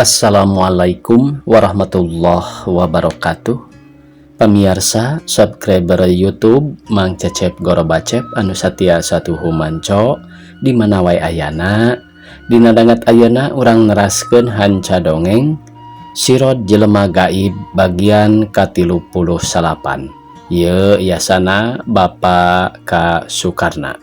Assalamualaikum warahmatullahi wabarakatuh. Pemirsa subscriber YouTube Mang Cecep Gorobacep anu satia satuhu manco di mana wae ayana. Dina danget ayeuna urang neraskeun hanca dongeng Sirod Jelema Gaib bagian ka-39. Ieu yasana Bapak K. Sukarna.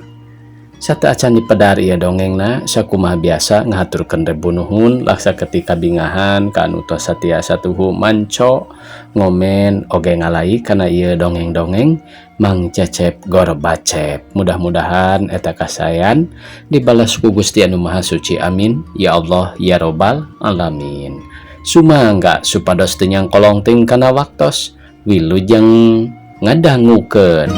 Sateuacan dipedar ieu dongengna, sakumaha biasa ngahaturkeun rebu nuhun laksa ketika bingahan ka anu tos satia satuhu manco, ngomen oge ngalike kana ieu dongeng-dongeng Mang Cecep Gorbacep. Mudah-mudahan eta kasaean dibalas ku Gusti Anu Maha Suci, amin ya Allah ya Robbal alamin. Sumangga supados teu nyangkolong teuing kana waktos, wilujeng ngadangukeun.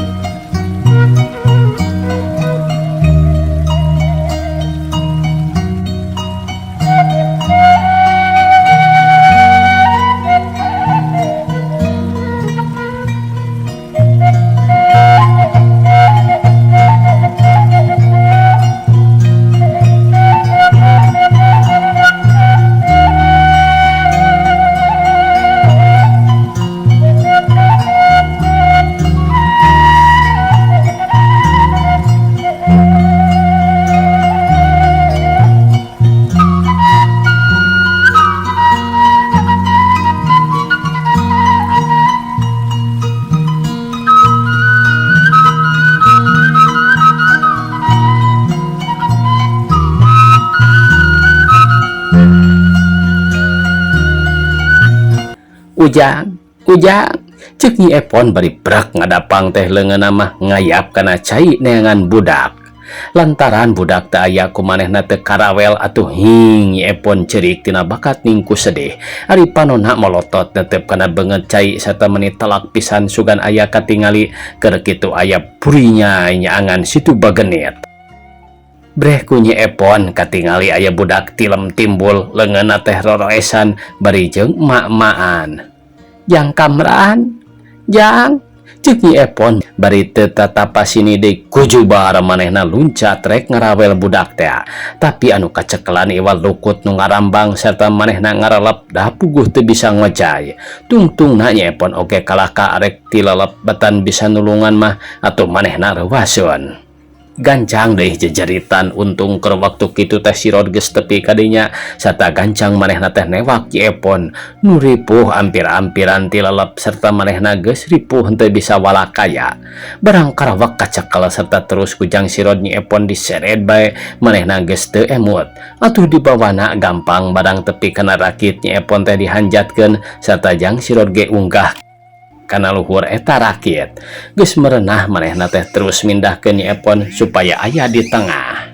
Ujang, Ujang, cek Nyi Epon bari prak ngadapang teh leungeunna mah ngayap kana cai neangan budak. Lantaran budak teu aya ku manehna teu karawel atuh hing Nyi Epon ceurik tina bakat ningku sedih. Ari panonna molotot netep kana beungeut cai sarta meuni telak pisan sugan aya katingali keur kitu aya purinya nyaangan situ bagenit. Breh ku Nyi Epon katingali aya budak tilem timbul leungeunna teh roroesan bari jeung emak-emaan. Jang Kamran, jang, cek Nyi Epon bari teu tatapa sini deui kujubar manehna luncat rek ngarawel budak teh. Tapi anu kacekelan iwal lukut nu ngarambang serta manehna ngarelep dah puguh teu bisa ngojay. Tungtungna Nyi Epon oge kalah ka arek tilelep batan bisa nulungan mah atuh manehna reuwaseun. Gancang deui jejeritan untung keur waktu kitu teh sirod geus tepi kadinya sarta gancang manehna teh newak Nyi Epon nu ripuh ampir-ampiran tilelep serta manehna geus ripuh henteu bisa walakaya. Barang karawak kacekel serta terus ku jang sirod Nyi Epon diseret bae manehna geus teu emut. Atuh dibawana gampang barang tepi kana rakit Nyi Epon teh dihanjatkeun sarta jang sirod ge unggah kana luhur eta rakit. Geus merenah manehna teh terus mindahkeun Nyi Epon supaya aya di tengah.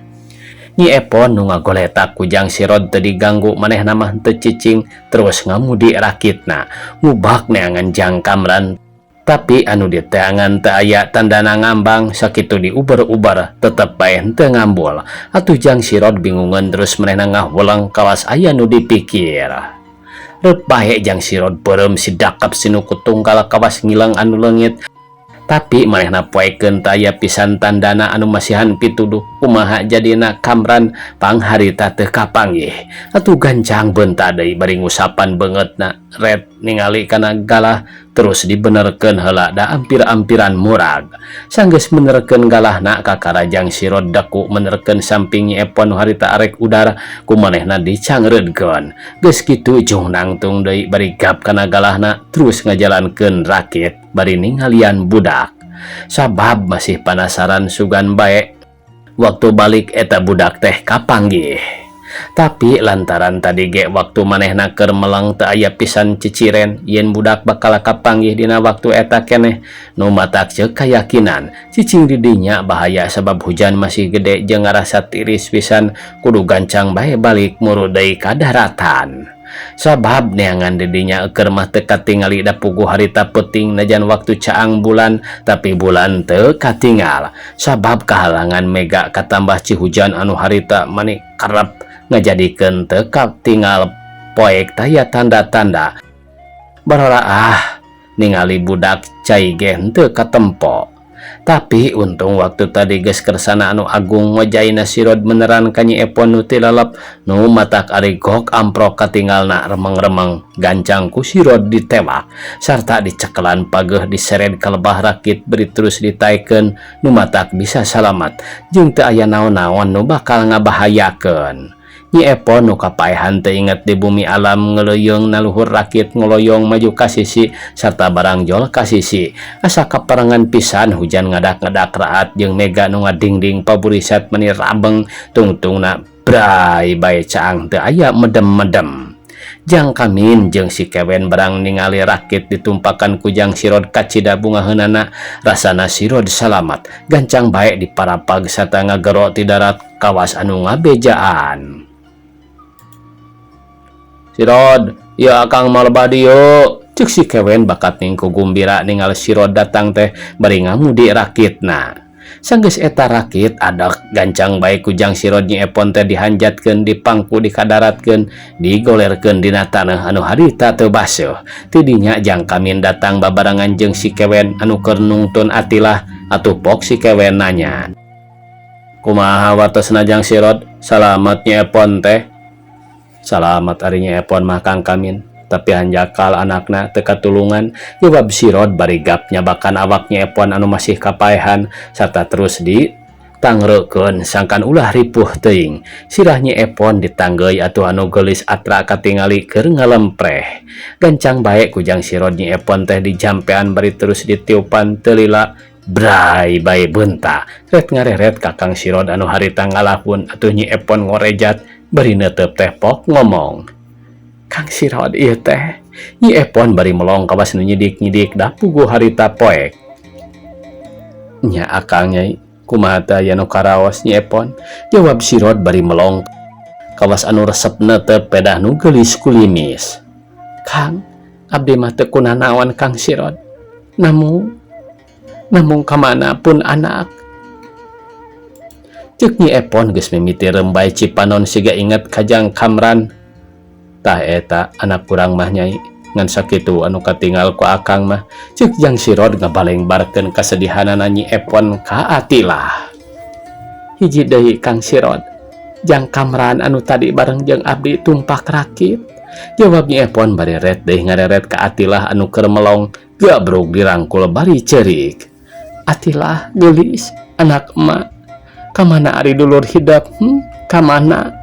Nyi Epon nu ngagoletak ku jang sirod teu diganggu manehna mah teu cicing terus ngamudi rakitna ngubak neangan jang Kamran. Tapi anu diteangan teu aya tandana ngambang sakitu diuber-uber tetep bae henteu ngambul. Atuh jang sirod bingungeun terus manehna ngahuleng kawas aya nu dipikir. Reup bae jang sirod beureum si dakep sinuku tunggal kawas ngilang anu leungit. Tapi manehna poekeun teu aya pisan tandana anu masihan pituduh kumaha jadina Kamran pangharita teu kapanggih. Atuh gancang beunta deui bari ngusapan beungeutna ret ningali kana galah terus dibenerkeun heula da ampir-ampiran murag. Sanggeus menerkeun galahna kakara jang sirod daku menerkeun samping Nyi Epon nu harita arek udar ku manehna dicangreudkeun. Geus kitu jung nangtung deui bari gap kana galahna terus ngajalankeun rakit bari ningalian budak. Sabab masih panasaran sugan bae waktu balik eta budak teh kapanggih. Tapi lantaran tadi ge waktu manehna keur meleng teu aya pisan ciciren yen budak bakal kapanggih dina waktu eta keneh nu matak ceuk kayakinan cicing di dinya bahaya sabab hujan masih gede jeung ngarasa tiris pisan kudu gancang bae balik muru deui ka daratan. Sabab neangan di dinya eueur mah teu katingali da puguh harita peuting najan waktu caang bulan tapi bulan teu katingal sabab kahalangan mega katambah cihujan anu harita mani kerep ngajadikeun teu katingal poek taya tanda-tanda. Bararaah ningali budak cai ge henteu katempo. Tapi untung waktu tadi geus kersana anu agung ngojaina Sirod meneran ka Nyi Epon nu tilalep nu matak ari gok amprok katinggalna remeng-remeng gancang ku Sirod ditewak sarta dicekelan pageuh disered ka lebah rakit beri terus ditaekeun nu matak bisa salamat jeung teu aya naon-naon nu bakal ngabahayakeun. Nyi Epon nu kapaehan teu inget di bumi alam ngeleuyeng na luhur rakit ngoloyong maju ka sisi sarta barangjol ka sisi asa kaparengan pisan hujan ngadak-ngadak raat jeung mega nu ngadingding paburisat meni rabeng tungtungna bray bae caang teu aya medem-medem. Jang Kamin jeung si Kewen barang ningali rakit ditumpakan ku Jang Sirod kacida bungaheunana rasana Sirod salamat gancang bae diparapag sarta ngagero ti darat kawas anu ngabejaan. Sirod, ieu akang mah lebah dieu, ceuk si Kewen bakat ningku gumbira ningali Sirod datang teh bari ngamudi rakitna. Sanggeus eta rakit adak gancang bae ku Jang Sirod Nyi Epon teh dihanjatkeun dipangku dikadaratkeun digolerkeun dina taneuh anu harita teu baseuh. Ti dinya Jang Kamin datang babarengan jeung si Kewen anu keur nungtun Atilah atuh pok si Kewen nanya. Kumaha wartosna Jang Sirod, salamat Nyi Epon teh? Salamat ari Nyi Epon mah Kang Kamin, tapi hanjakal anakna teu katulungan, jawab Sirod bari gap nyabakan awak Nyi Epon anu masih kapaehan sarta terus ditangreukeun sangkan ulah ripuh teuing. Sirah Nyi Epon ditanggeui atuh anu geulis atra katingali keur ngalempreh. Gancang bae ku Jang Sirod Nyi Epon teh dijampean bari terus ditiupan teu lila bray bae beunta. Ret ngareret ka Kang Sirod anu harita ngalahun atuh Nyi Epon ngorejat bari neuteup teh pok ngomong. Kang Sirod ieu teh. Nyi Epon bari melong kawas nu nyidik-nyidik da puguh harita poek. Nya akang nyai, kumaha teh aya nu karaos Nyi Epon? Jawab Sirod bari melong kawas anu resep neuteup pedah nu geulis kulimis. Kang, abdi mah teu kunanaon Kang Sirod. Namun, namung kamana pun anak. Ceuk Nyi Epon geus mimiti rembay cipanon siga inget ka Jang Kamran. Tah eta anak urang mah nyai, ngan sakitu anu katingal ku akang mah. Ceuk Jang Sirod ngabalengbarkeun kasedihanana Nyi Epon ka Atilah. Hiji deui Kang Sirod, Jang Kamran anu tadi bareng jeung abdi tumpak rakit. Jawab Nyi Epon bari ret deui ngareret ka Atilah anu keur melong gabrug dirangkul bari ceurik. Atilah geulis anak emak. Kamana ari dulur hidep? Kamana?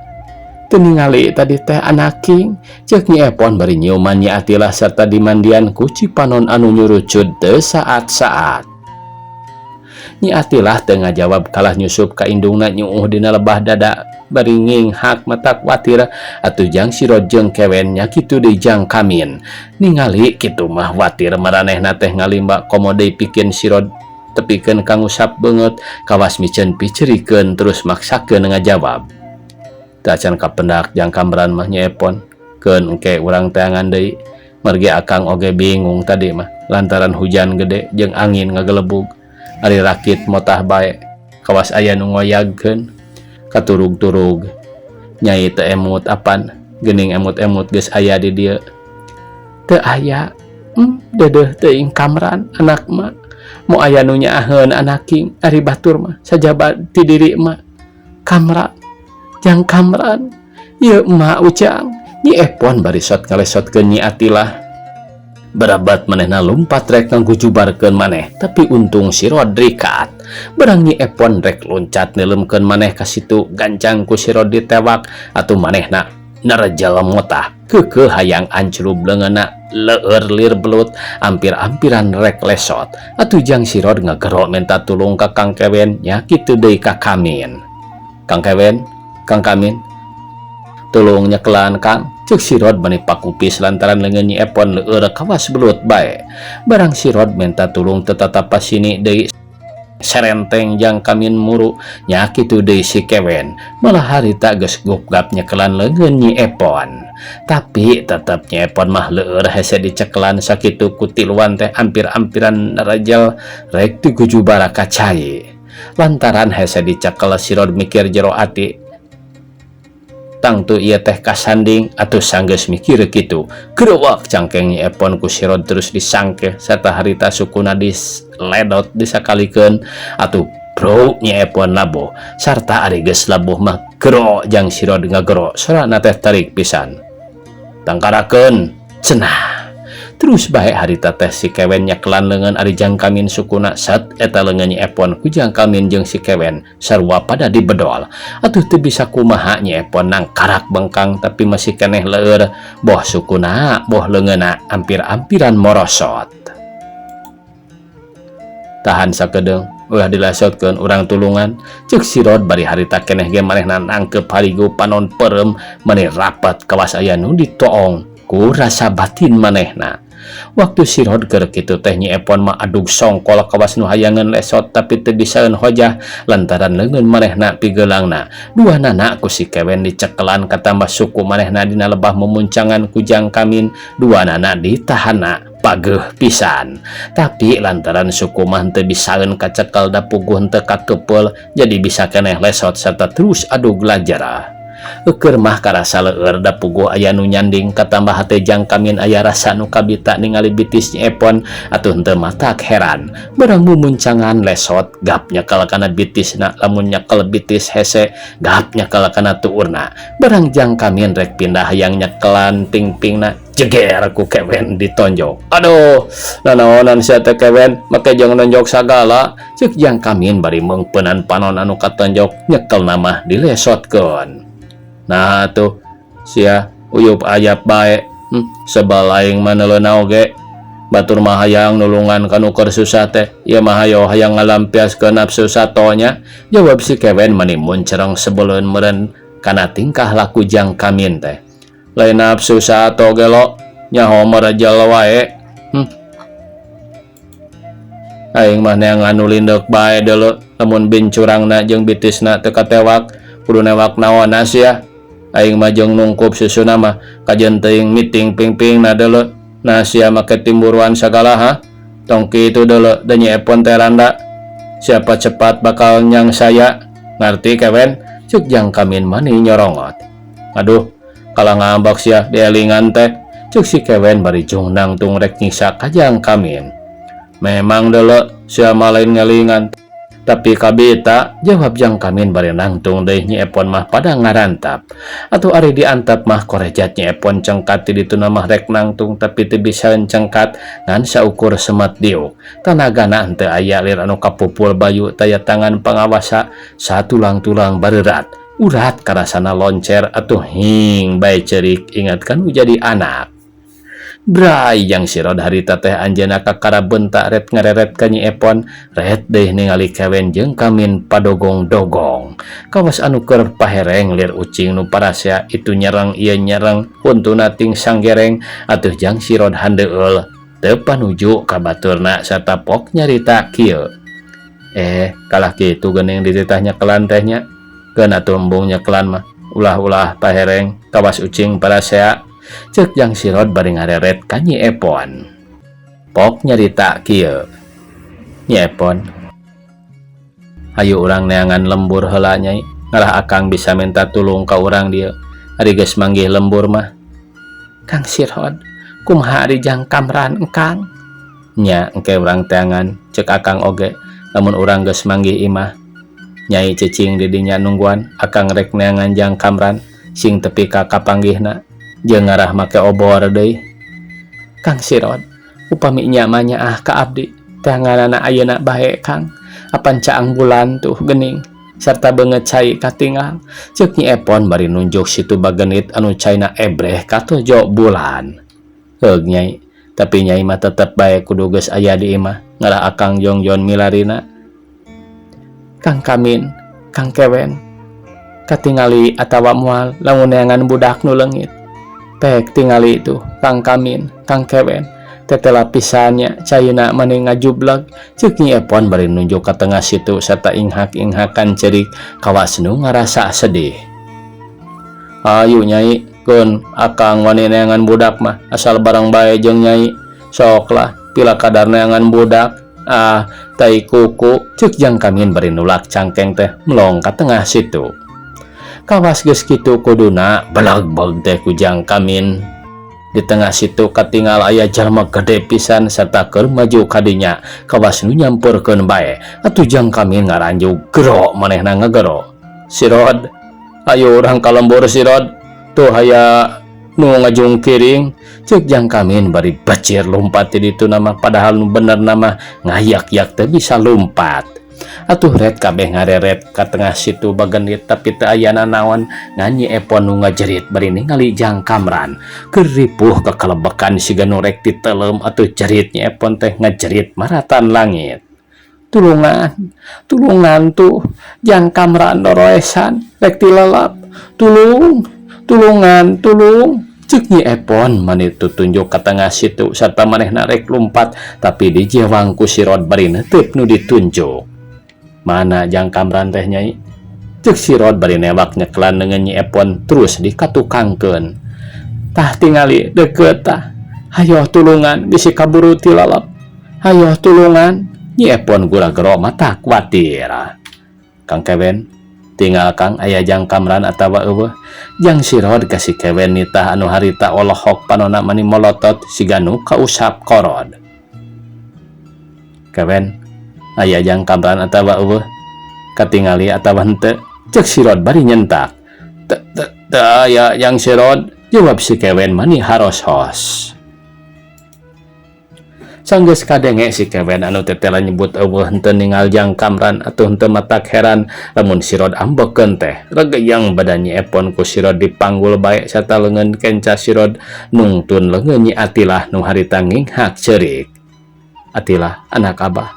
Teu ningali tadi teh anaking. Ceuk Nyi Epon bari nyiuman Nyi Atilah serta dimandian ku cipanon anu nyurucud teu saat-saat. Nyi Atilah teu ngajawab kalah nyusup ka indungna nyuuh dina lebah dada bari nginghak mata kuatir atuh Jang Sirod jeung Kewen nya kitu deui Jang Kamin. Ningali kitu mah watir maranehna teh ngalimba komo deui pikeun Sirod tepikeun ka ngusap beungeut kawas miceun picerikeun terus maksakeun ngajawab. Teu acan kapendak Jang Kamran mah Nyi Epon, keun engke urang teangan deui. Margi akang oge bingung tadi mah lantaran hujan gede jeung angin ngagelebug. Ari rakit motah bae kawas aya nu ngoyagkeun katurug-turug. Nyai teu emut apan geuning emut-emut geus aya di dieu. Teu aya, deudeuh teuing Kamran anak mah. Mo aya nu nyaaheun anaking ari batur mah sajaba ti diri emak. Kamran, Jang Kamran, ieu emak Ujang. Nyi Epon bari sot ngalesotkeun Nyi Atilah. Barabat manehna lumpat rek nganggujubarkeun maneh, tapi untung si Rodrikat. Barang Nyi Epon rek loncat neuleumkeun maneh ka situ gancang ku si Rod ditewak atuh manehna nerejel motah. Keukeuh hayang ancrub leungeunna leur lir belut ampir-ampiran rek lesot. Atuh Jang Sirod ngagero minta tulung ka Kang Kewen nya kitu deui ka Kamin. Kang Kewen, Kang Kamin, tulung nyekelan Kang. Ceuk Sirod mani pakupis lantaran leungeun Nyi Epon leur kawas belut bae. Barang Sirod minta tulung tetap pasini deui serenteng Jang Kamin muru nya kitu deui si Kewen. Malah harita geus gugap nyekelan leungeun Nyi Epon. Tapi tetep Nyi Epon mah leur hese dicekelan sakitu ku tiluan teh ampir-ampiran nerejel rek digujubara ka cai. Lantaran hese dicekel Sirod mikir jero ati. Tangtu ieu teh kasanding atuh sanggeus mikir kitu. Grewak cangkeng Nyi Epon ku Sirod terus disangkeh sarta harita sukuna diledot disakalikeun atuh bro Nyi Epon labuh sarta ari geus labuh mah gero jang Sirod ngagero sorana teh tarik pisan. Tangkarakeun cenah. Terus bae harita teh si Kewen nyekelan leungeun ari Jang Kamin sukuna sat eta leungeun Nyi Epon ku Jang Kamin jeung si Kewen sarua pada dibedol. Atuh teu bisa kumaha Nyi Epon nangkarak bengkang tapi masih keneh leur boh sukuna boh leungeunna ampir-ampiran morosot. Tahan sakedeung ulah dilesotkeun urang tulungan ceuk Sirod bari harita keneh ge manehna nangkep harigu panon peureum meni rapat kawas aya nu ditoong ku rasa batin manehna. Waktu Sirod keur kitu teh Nyi Epon mah adug songkol kawas nu hayangeun lesot tapi teu bisaeun hojah lantaran leungeun manehna pigeulangna. Duanana ku si Kewen dicekelan katambah suku manehna dina lebah mumuncangan ku Jang Kamin, duanana ditahana pageuh pisan. Tapi lantaran suku mah teu bisaeun kacekel da puguh henteu kakepeul jadi bisa keneh lesot serta terus adug lajara. Eukeur mah karasa leur da puguh aya nu nyanding katambah hate Jang Kamin aya rasa nu kabita ningali bitis Nyi Epon atuh henteu matak heran. Barang mumuncangan lesot gap nyekel kana bitisna lamun nyekel bitis hese gap nyekel kana tuurna. Barang Jang Kamin rek pindah hayang nyekelan pingpingna jeger ku Kewen ditonjok. Aduh, nanaonan sia teh Kewen make jeung nonjok sagala ceuk Jang Kamin bari meungpeunan panon anu katonjok nyekelna mah dilesotkeun. Nah tuh sia uyup ayap bae, sebal aing mah neuleuna oge. Batur mah hayang nulungan ka nu keur susah teh, ieu mah hayo hayang ngalampiaskeun nafsu satonya, jawab si Kewen mani muncereng sebeleun meureun kana tingkah laku Jang Kamin teh. Lain nafsu sato gelo, nyaho merejel wae. Aing mah neangan nu lindeuk bae deuleu, lamun bincurangna jeung bitisna teu katewak, kudu newak naonna sia. Aing mah jeung nungkup susuna mah kajeun teuing miting pingpingna deuleu. Nah sia make timburuan sagala ha? Tong kitu deuleu da Nyi Epon teh randa. Siapa cepat bakal nyang saya? Ngarti Kewen? Ceuk Jang Kamin mani nyorongot. Aduh, kalah ngambek sia dielingan teh. Ceuk si Kewen bari jung nangtung rek nyiksa ka Jang Kamin. Memang deuleu sia mah lain ngelingan. Tapi kabita jawab Jang Kamin bari nangtung deui Nyi Epon mah pada ngarantap. Atuh ari diantap mah korejat Nyi Epon cengkat ti dituna mah rek nangtung tapi teu bisaeun cengkat ngan saukur semat diuk. Tanagana henteu aya lir anu kapupul bayu taya tangan pangawasa satulang-tulang bareurat. Urat karasana loncer atuh hing bae ceurik ingat kan jadi anak. Bray yang Sirod harita teh anjeunna kakara bentak ret ngareret ka Nyi Epon ret deui ningali Kewen jeung Kamin padogong-dogong. Kawas anu keur pahereng lir ucing nu parasea itu nyereng ieu nyereng huntuna ting sanggereng atuh Jang Sirod handeueul teu panuju ka baturna sarta pok nyarita kieu. Kalah kitu geuning dititah nyekelan teh nya. Keun atuh embung nyekelan mah ulah-ulah pahereng kawas ucing parasea. Ceuk Jang Sirod bari ngareret ka Nyi Epon. Pok nyarita kieu. Nyi Epon, hayu urang neangan lembur heula nyai, ngarah akang bisa minta tulung ka urang dieu. Ari geus manggih lembur mah. Kang Sirod, kumaha ari Jang Kamran engkang? Nya engke urang teangan, ceuk akang oge, lamun urang geus manggih imah. Nyai cicing di dinya nungguan, akang rek neangan Jang Kamran, sing tepi ka kapanggihna. Jeung ngarah make obor deui. Kang Sirod, upami nya mah nyaah ka abdi, teanganana ayeuna bae Kang. Apan caang bulan tuh geuning sarta beungeut cai katinggal. Ceuk Nyi Epon bari nunjuk situ bagenit anu caina ebreh katojo bulan. Heug nyai, tapi nyai mah tetep bae kudu geus aya di imah, ngarah akang jongjon milarina. Kang Kamin, Kang Kewen, katingali atawa moal lamun neangan budak nu leungit. Pek tingali itu Kang Kamin, Kang Kewen, tetela pisannya caina mani ngajubleg. Ceuk Nyi Epon bari nunjuk ka tengah situ serta inghak-inghakan cerik kawas nu ngarasa sedih. Ayu nyai, keun akang wani neangan budak mah asal barang bae jeung nyai. Sok lah pila kadar neangan budak. Ah, tai kuku. Ceuk Jang Kamin bari nulak cangkeng teh melong ka tengah situ. Kawas geus kitu kuduna belagbeg teh ku Jang Kamin. Di tengah situ katingal aya jalma gede pisan serta keur maju kadinya kawas nu nyamperkeun bae. Atuh Jang Kamin ngaranjug gero manehna ngagero. Sirod, ayo urang ka lembur, Sirod. Tuh aya nu ngajungkiring, cek Jang Kamin bari bacir lumpat di ditu nama, padahal nu bener nama ngayak-yak teu bisa lumpat. Atuh ret kabeh ngareret ka tengah situ bagendit, tapi teu aya nanaon ngan Nyi Epon nu ngajerit bari ningali Jang Kamran keur ripuh kekelebekan siga nu rek diteleum. Atuh jerit Nyi Epon teh ngajerit maratan langit. Tulungan, tulungan, tuh Jang Kamran doroesan rek tilelap, tulung, tulungan, tulung, cek Nyi Epon mani tunjuk ka tengah situ serta manehna rek lumpat, tapi dijewang ku Sirod bari neuteub nu ditunjuk. Mana Jang Kamran teh, Nyai? Cek Sirod bari newak nyekelan dengan Nyi Epon terus dikatukangkeun. Tah, tingali deket tah. Hayo tulungan, bisi kaburu tilalap. Hayo tulungan. Nyi Epon gura-gero mata kuatir. Kang Kewen, tingal Kang, aya Jang Kamran atawa euweuh? Jang Sirod ka si Kewen nitah anu harita olohok panona mani molotot siga nu kausap korod. Kewen, aya Jang Kamran atawa euweuh? Katingali atawa henteu? Cek Sirod bari nyentak. Teu, teu, teu aya, Jang Sirod, jawab si Kewen mani haros-hos. Sanggeus kadenge si Kewen anu tetela nyebut euweuh henteu ningal Jang Kamran, atuh henteu matak heran lamun Sirod ambekeun teh. Regeyang badan Nyi Epon ku Sirod dipanggul bae sarta leungeun kenca Sirod nungtun leungeun Nyi Atilah nu harita nginghak ceurik. Atilah, anak abah,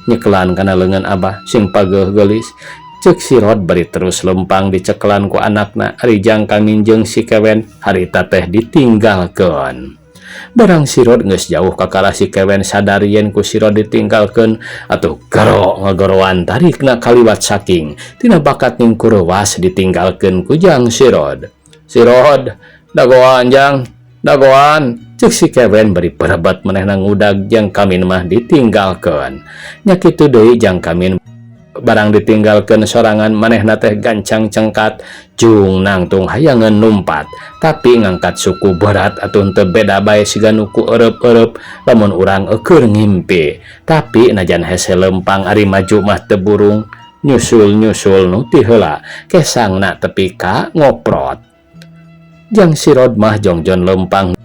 nyekelan kana leungeun abah, sing pageuh geulis, cek Sirod bari terus lempang dicekelan ku anakna. Ari Jang Kamin jeung si Kewen harita teh ditinggalkeun. Barang Sirod geus jauh, kakara si Kewen sadar yen ku Sirod ditinggalkeun, atuh gero ngagoroan tarikna kaliwat saking tina bakat ningkurewas ditinggalkeun ku Jang Sirod. Sirod, dagoan, Jang, dagoan, cek si Kewen bari perebat manehna ngudag. Jang Kamin mah ditinggalkeun. Nya kitu deui Jang Kamin, barang ditinggalkeun sorangan manehna teh gancang cengkat jung nangtung hayangeun numpat, tapi ngangkat suku berat atuh teu beda bae siga nu ku eureub-eureub lamun urang eueur ngimpi. Tapi najan hese lempang, ari maju mah teu burung, nyusul-nyusul nu ti heula kesangna tepi ka ngoprot. Jang Sirod mah jongjon lempang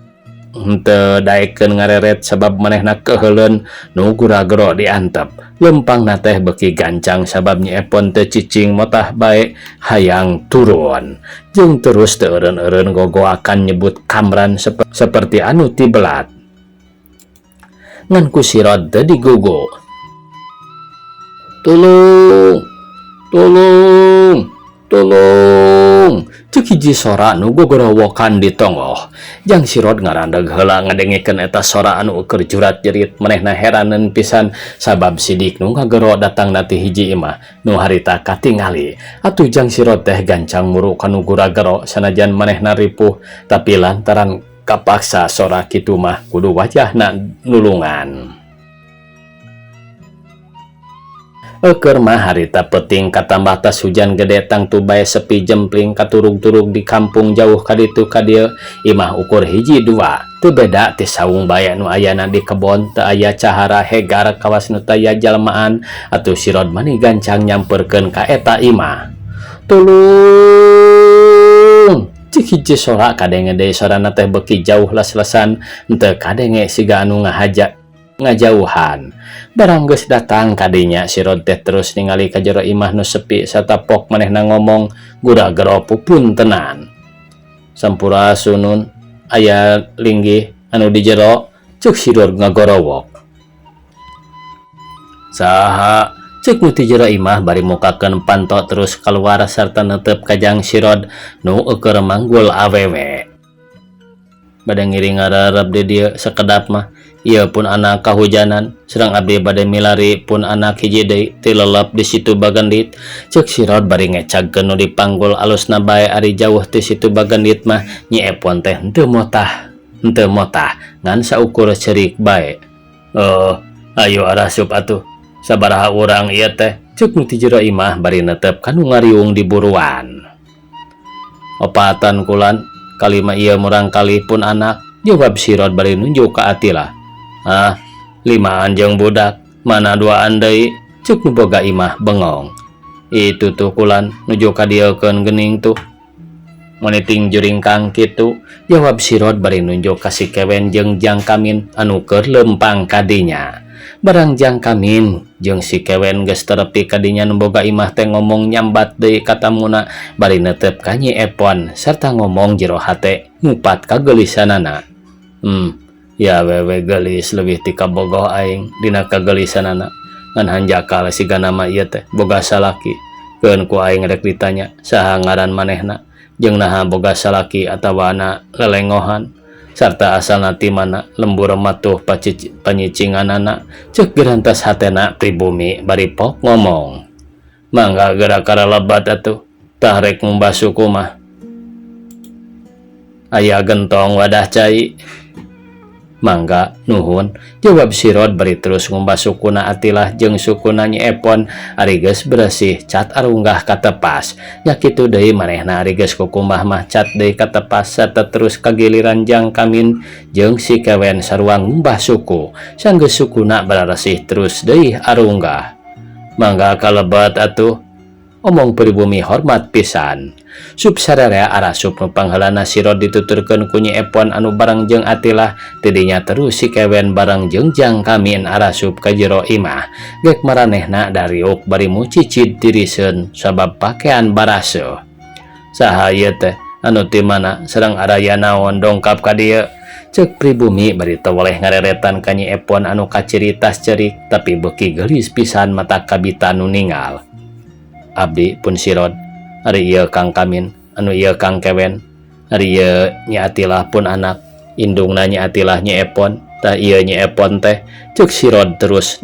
henteu daekeun ngareret sabab manehna keheuleun nu gura-gero diantep. Lempangna teh beuki gancang sabab Nyi Epon teu cicing motah bae hayang turun jeung terus teu eureun-eureun gogoakan nyebut Kamran seperti anu tibelat. Ngan ku Sirod teu digugu. Tulung, tulung, tulung, cek hiji sora nu gogorowokan di tonggoh. Jang Sirod ngarandeg heula ngadengekeun eta sora anu ukur jurat jerit. Manehna heraneun pisan sabab sidik nu ngagero datang ti hiji imah nu harita katingali. Atuh Jang Sirod teh gancang muru kanu guragero sanajan manehna ripuh, tapi lantaran kapaksa sora kitu mah kudu wajahna nulungan. Eukeur mah harita peuting katambah tas hujan gede, tangtu bae sepi jempling katurug-turug di kampung jauh kaditu ka dieu. Imah ukur hiji dua, teu beda ti saung bae nu ayana di kebon, teu aya cahara hegar kawas nu taya jalmaan. Atuh Sirod mani gancang nyamperkeun ka eta imah. Tulung, cik hiji sora kadenge deui. Sorana teh beuki jauh las-lasan, henteu kadenge siga anu ngahaja ngajauhan. Barang geus datang kadinya, Sirod teh terus ningali ka jero imah nu sepi satapok manehna ngomong gura-gero pupuntenan. Sampurasun, aya linggih anu di jero? Cek Sirod ngagorowok. Saha? Cek nu ti jero imah bari mukakeun panto terus keluar sarta netep ka Jang Sirod nu eueur manggul awewe. Bade ngiring ngararap di dieu sakedap mah. Ieu pun anak kahujanan sareng abdi bade milari pun anak hiji deui tilelep di situ bagendit, cek Sirod bari ngecagkeun nu dipanggul alusna bae. Ari jauh ti situ bagendit mah Nyi Epon teh henteu motah, henteu motah ngan saukur ceurik bae. Oh, ayo arasup atuh. Sabaraha urang ieu teh? Cek nu ti jero imah bari netep kanu ngariung di buruan. Opatan kulan, kalima ieu murangkalih pun anak, jawab Sirot bari nunjuk ka Atilah. Ah, limaan jeung budak, mana duaan deui? Ceuk nu boga imah bengong. Itu tuh kulan, nuju kadieukeun geuning tuh. Moniting juringkang kitu, jawab Sirot bari nunjuk ka si Kewen jeung Jang Kamin anu keur leumpang kadinya. Barang Jang Kamin jeung si Kewen geus terepi kadinya, nu boga imah teh ngomong nyambat deui ka tamuna bari netep ka Nyi Epon sarta ngomong jero hate ngupat kagelisanana. Ya awewe geulis leuwih ti kabogoh aing dina kagelisanana. Ngan hanjakal sigana mah ieu teh boga salaki. Keun ku aing rek ditanya saha ngaran manehna jeung naha boga salaki atawa lelengohan sarta asalna ti mana lembur matuh panyicinganana, ceuk gerantas hatena pribumi bari pok ngomong. Mangga geura karalebat atuh, tah rek ngumbah suku mah aya gentong wadah cai. Mangga, nuhun, jawab Sirot bari terus ngumbah sukuna Atilah jeung sukuna Nyi Epon. Ari geus beresih cat arunggah katepas. Nya kitu deui manehna ari geus kukumbah mah cat deui katepas sarta terus kagiliran Jang Kamin jeung si Kewen sarua ngumbah suku. Sanggeus sukuna bararesih terus deui arunggah. Mangga kalebet atuh, omong pribumi hormat pisan. Sup sararea arasup nu pangheulana Sirot dituturkeun ku Nyi Epon anu bareng jeung Atilah. Tidinya terus si Kewen bareng jeung Jang Kamin arasup ka jero imah. Gek maranehna dariuk bari mucicid tiriseun sabab pakean baraseuh. Saha ieu teh, anu ti mana sareng araya naon dongkap ka dieu? Ceuk pribumi bari teu weleh ngareretan ka Nyi Epon anu kaciritas cerik tapi beuki geulis pisan mata kabita nu ningal. Abdi pun Sirot, ari ieu Kang Kamin, anu ieu Kang Kewen, ari ieu Nyi Atilah pun anak, indungna Nyi Atilah Nyi Epon, tah ieu Nyi Epon teh, ceuk Sirot terus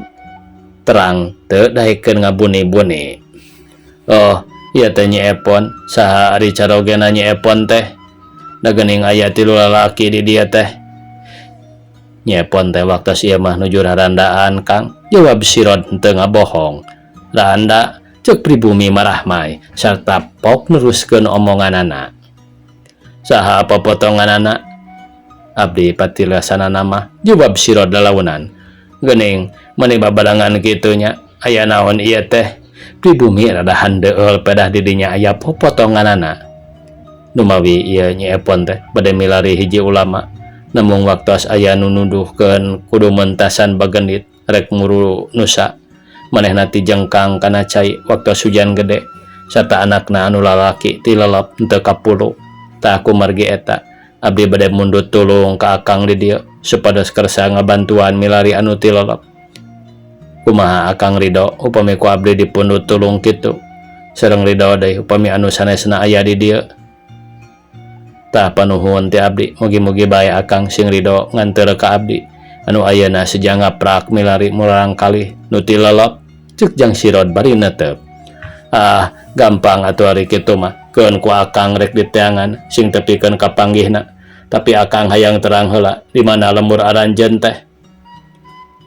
terang teu daekeun ngabuni-buni. Oh, ieu teh Nyi Epon, saha ari carogena Nyi Epon teh? Da geuning aya tilu lalaki di dieu teh. Nyi Epon teh waktos ieu mah nuju rarandaan, Kang, jawab Sirot henteu ngabohong. Randa? Ceuk pribumi marahmai sarta pok neruskeun omonganana. Saha popotonganana? Abdi patilasanana mah, jawab Sirot lalaunan. Geuning meuni babarengan kitu nya, aya naon ieu teh? Pribumi rada handeueul pedah di dinya aya popotonganana. Numawi ieu Nyi Epon teh bade milari hiji ulama, namung waktos aya nu nuduhkeun kudu mentasan bagendit rek muru nusa. Manehna tijengkang kana cai waktos hujan gede sarta anakna anu lalaki tilelep henteu kapulu. Tah kumargi eta abdi bade mundut tulung ka akang di dieu supados kersa ngabantuan milari anu tilelep. Kumaha akang ridho upami ku abdi dipundut tulung kitu? Sareng ridho deui upami anu sanesna aya di dieu. Tah panuhun ti abdi, mugi-mugi bae akang sing ridho nganteur ka abdi anu ayeuna seja ngaprak milari murangkalih nu tilelep, ceuk Jang Sirot bari netep. Ah, gampang atuh ari kitu mah, keun ku akang rek diteangan sing tepikeun ka panggihna, tapi akang hayang terang heula di mana lembur aranjeun teh?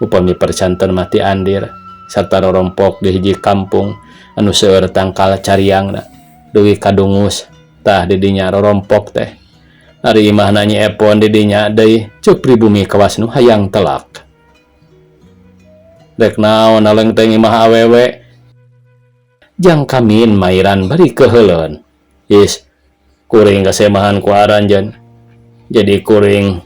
Upami percanten mah ti Andir sarta rorompok di hiji kampung anu seueur tangkal cariangna dugi ka Dungus. Tah di dinya rorompok teh. Ari imahna Nyi Epon di dinya deui, ceuk pribumi kawas nu hayang telak. Rek naon nalengteng imah awewe? Jang Kamin mairan bari keheuleun. Is, kuring kasemahan ku aranjeun, jadi kuring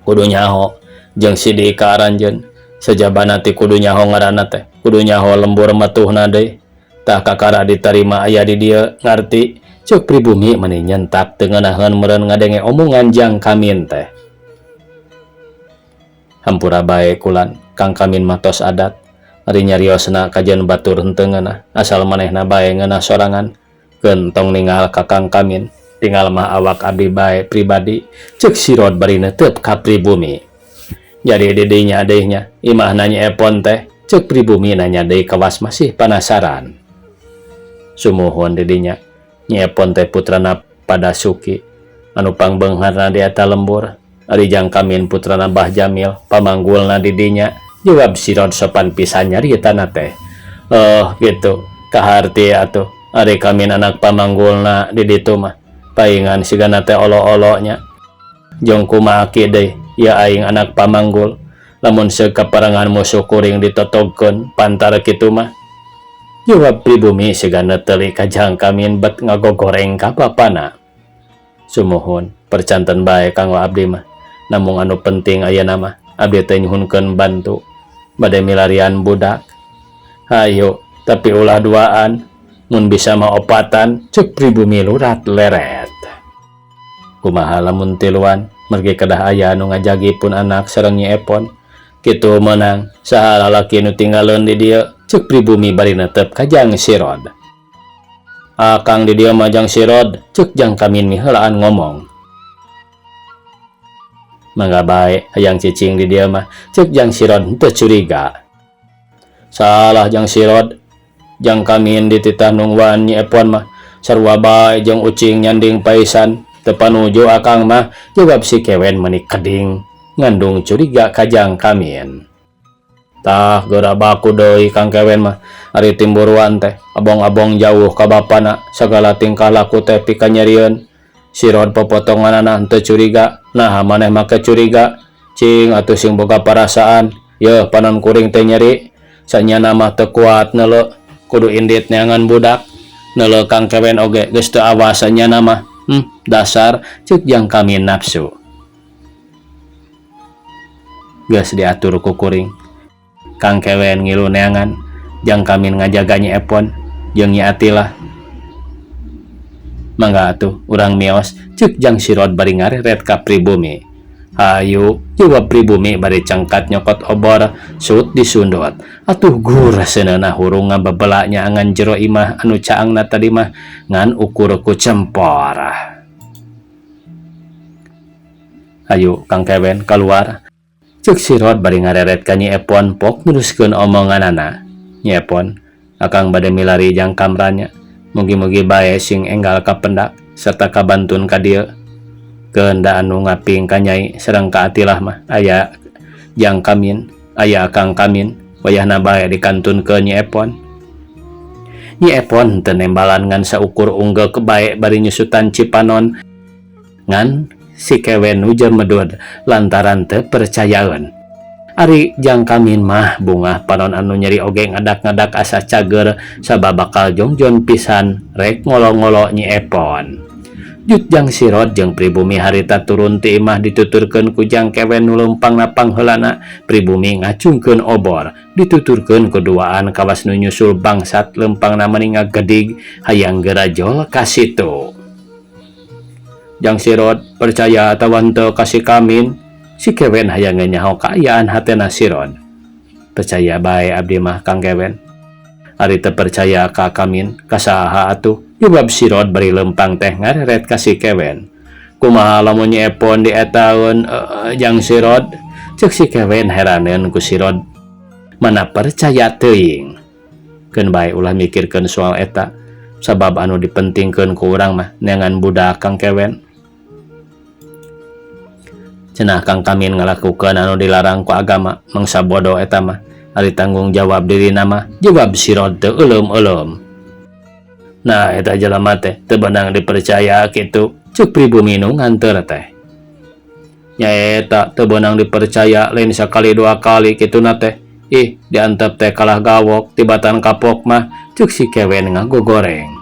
kudu nyaho jeung sidik ka aranjeun. Sajabana ti kudu nyaho ngaranna teh, kudu nyaho lembur matuhna deui. Tah kakara ditarima aya di dieu, ngarti? Ceuk pribumi mani nyentak teu ngeunaheun meureun ngadenge omongan Jang Kamin teh. Hampura bae kulan, Kang Kamin mah tos adat. Ari nyariosna kajeun batur henteu ngeunah, asal manehna bae ngeunah sorangan. Keun tong ningal ka Kang Kamin, tinggal mah awak abdi bae pribadi, ceuk Sirot bari neuteup ka pribumi. Jadi di dinya deui nya imahna Nyi Epon teh? Ceuk pribumi nanya deui kawas masih panasaran. Sumuhun, di dinya. Nyi Epon teh putrana Padasuki anu pangbeungharna di eta lembur. Ari Jang Kamin putrana Bah Jamil, pamanggulna di dinya, jawab Sirot sopan pisan nyaritana teh. Oh gitu, kaharti atuh. Ari Kamin anak pamanggulna di ditu mah paingan sigana teh olo-olo nya. Jong kumaha aki deui, ieu aing anak pamanggul. Lamun seuk kaparengan musuh kuring ditotogkeun pantar kitu mah. Jawab pribumi sigana teuli ka Jang Kamin bet ngagogoreng ka bapana. Sumuhun, percanten bae kanggo abdi mah. Namung anu penting ayeuna mah abdi teh nyuhunkeun bantu bade milarian budak. Hayu, tapi ulah duaan. Mun bisa mah opatan, cek pribumi lurat leret. Kumaha lamun tiluan, mergi kedah aya anu ngajagi pun anak sareng Nyi Epon. Kitu meunang, saha lalaki nu tinggaleun di dieu, cek pribumi bari netep ka Jang Sirod. Akang di dieu mah Jang Sirod, cek Jang Kamin miheulaan ngomong. Mangga bae hayang cicing di dieu mah, cek Jang Sirod henteu curiga. Salah Jang Sirod, Jang Kamin dititah nungguan Nyi Epon mah sarua bae jeung ucing nyanding paisan, teu panuju akang mah, jawab si Kewen meuni keding ngandung curiga ka Jang Kamin. Tah geura baku deui Kang Kewen mah, ari timburuan teh abong-abong jauh ka bapana, sagala tingkah laku teh pikanyerieun. Sirod popotonganana henteu curiga, naha maneh make curiga? Cing atuh sing boga parasaan, yeuh panon kuring teh nyeri, sanyana mah teu kuat neuleu. Kudu indit neangan budak. Neuleu Kang Kewen oge geus teu awas sanyana mah. Dasar ceuk Jang Kamin nafsu. Geus diatur ku kuring. Kang Kewen ngilu neangan, Jang Kamin ngajaga Nyi Epon jeung Nyi Atilah. Mangga atuh urang mios, ceuk Jang Sirod bari ngareret ka pribumi. Hayu, jawab pribumi bari cengkat nyokot obor, sut disundot. Atuh gur seuneuna hurung ngabebela nyaangan jero imah anu caangna tadi mah ngan ukur ku cempor. Hayu Kang Kewen kaluar. Ceuk Sirod bari ngareret ka Nyi Epon pok neruskeun omonganana. Nyi Epon, akang bade milari jang kamranya. Mugi-mugi bae sing enggal kapendak serta kabantun ka dieu. Keun da anu ngaping ka Nyai sareng ka Atilah mah aya Jang Kamin, aya Kang Kamin, wayahna bae dikantunkeun Nyi Epon. Nyi Epon teu nembalan ngan saukur unggeuk bae bari nyusutan cipanon ngan si Kewen nu jemedud lantaran teu percayaeun. Ari Jang Kamin mah bungah panon anu nyeri oge ngadak-ngadak asa cager sabab bakal jongjon pisan rek ngolo-ngolo Nyi Epon. Jut Jang Sirod jeung pribumi harita turun ti imah dituturkeun ku Jang Kewen nu leumpangna pangheulana, pribumi ngacungkeun obor, dituturkeun kuduaan kawas nu nyusul bangsat leumpangna meni ngagedig hayang geura jol ka situ. Jang Sirod percaya atawa henteu ka si Kamin, si Kewen hayang nyaho kaayaan hatena Sirod. Percaya bae abdi mah Kang Kewen. Ari teu percaya ka Kamin, ka saha atuh? Jawab Sirod bari leumpang teh ngareret ka si Kewen. Kumaha lamun Nyi Epon dietaeun Jang Sirod? Ceuk si Kewen heraneun ku Sirod. Mana percaya teuing. Keun bae ulah mikirkeun soal eta, sabab anu dipentingkeun ku urang mah neangan budak Kang Kewen. Cenah Kang Kamin ngalakukeun anu dilarang ku agama, mangsa bodoh eta mah. Ari tanggung jawab dirina mah, jawab Sirod teu euleum-euleum. Nah, eta jelema teh teu beunang dipercaya kitu, ceuk pribumi nu nganteur teh. Nyaeta teu beunang dipercaya lain sakali dua kali kituna teh. Ih, diantep teh kalah gawok tibatan kapok mah, ceuk si Kewen ngagogoreng.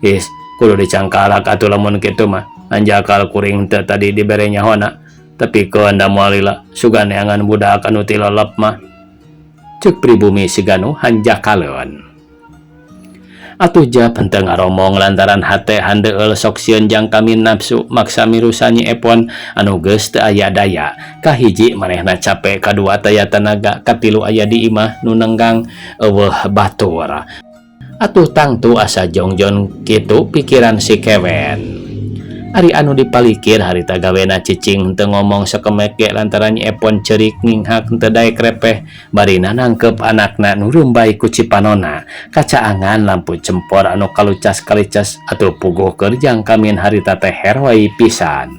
Is, kudu dicangkalak atuh lamun kitu mah. Anjakal kuring teh tadi dibere nyahona, tapi keun da moal lila sugan neangan budak anu tilelep mah. Ceuk pribumi siga nu hanjakaleun. Atuh jap henteu ngaromong lantaran hate handeueul sok sieun Jang Kamin nafsu maksa mirusa Nyi Epon anu geus teu aya daya. Kahiji manehna cape, kadua taya tanaga, katilu aya di imah nu nenggang eueuh batur. Atuh tangtu asa jongjon kitu pikiran si Kewen. Ari anu dipalikir harita gawena cicing henteu ngomong sakemek ge lantaran Nyi Epon ceurik nginghak henteu daek repeh bari nanangkep anakna nu rumbai ku cipanona. Kacaangan lampu cempor anu kalucas-kalicas atuh puguh keur Jang Kamin harita teh heroi pisan.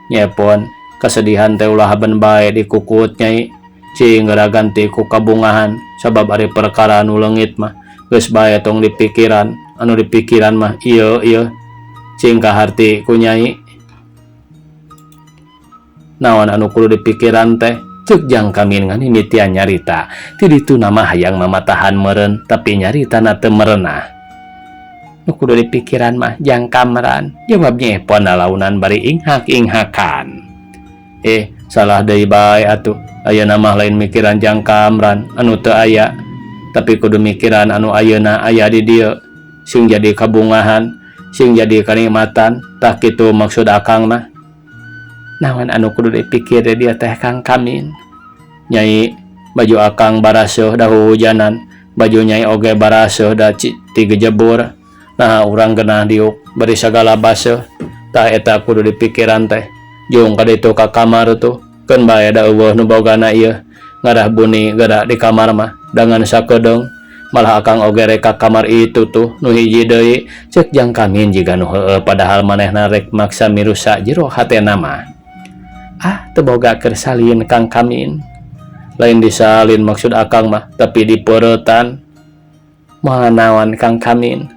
Nyi Epon kesedihan teh ulah haben bae dikukut nyai, cing geura ganti ku kabungahan sabab ari perkara anu leungit mah Geus bae tong dipikiran, anu dipikiran mah ieu ieu. Cing kaharti ku Nyai. Naon anu kudu dipikiran teh? Ceuk Jang Kamin ngamimitian nyarita. Ti dituna mah hayang mamatahan meureun, tapi nyaritana teu merenah. Nu kudu dipikiran mah Jang Kamran, jawab Nyi Epon lalaunan bari inghak-inghakan. Eh, salah deui bae atuh. Ayeuna mah lain mikiran Jang Kamran anu teu aya, tapi kudu mikiran anu ayeuna aya di dieu. Sing jadi kabungahan, sing jadi kanikmatan, tah kitu maksud akang mah. Naon anu kudu dipikir di dieu teh Kang Kamin? Nyai, baju akang baraseuh da huhujanan, baju Nyai oge baraseuh da ti gejebur. Nah, urang genah diuk bari sagala baseuh. Tah eta kudu dipikiran teh. Jung ka ditu ka kamar tuh, keun bae da eueuh nu bogana ieu. Ngarah buni geura di kamar mah, dangan sakedeung. Malah akang oge rek ka kamar itu tuh nu hiji deui, ceuk Jang Kamin jiga nu heueuh padahal manehna rek maksa mirusa jero hatena mah. Ah, teu boga keur salin Kang Kamin. Lain disalin maksud akang mah, tapi dipeuretan. Moal naon Kang Kamin.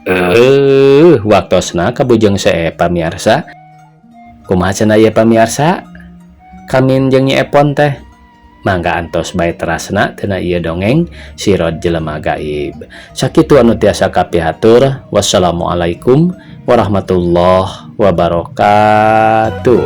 Eh, waktosna kabujeng see pamiarsa. Kumaha cenah ieu pamiarsa? Kamin jeung Nyi Epon teh. Mangga antos bae terasna tina ieu dongeng Sirot Jelema Gaib. Sakitu anu tiasa kapihatur. Wassalamualaikum warahmatullahi wabarakatuh.